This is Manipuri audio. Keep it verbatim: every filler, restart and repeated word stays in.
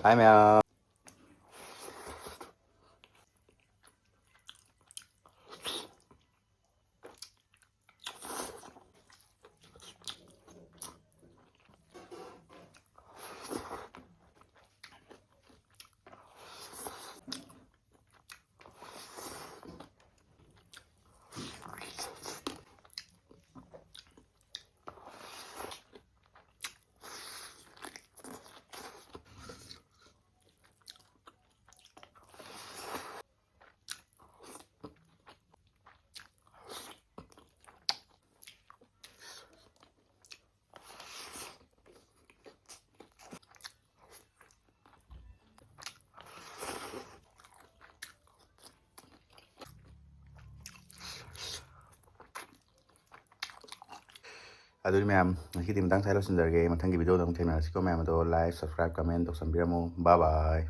Bye, ꯃꯌꯥꯝ꯫ ꯑꯗꯨꯗꯤ ꯃꯌꯥꯝ, ꯉꯁꯤꯗꯤ ꯃꯇꯥꯡ ꯁ꯭ꯋꯥꯏꯗ ꯂꯣꯏꯁꯤꯟꯖꯔꯒꯦ꯫ ꯃꯊꯪꯒꯤ video ꯗ ꯑꯃꯨꯛ ꯊꯦꯡꯅꯔꯁꯤꯀꯣ꯫ ꯃꯌꯥꯝ ꯑꯗꯣ like, subscribe, comment ꯇꯧꯁꯟꯕꯤꯔꯝꯃꯣ꯫ Bye bye꯫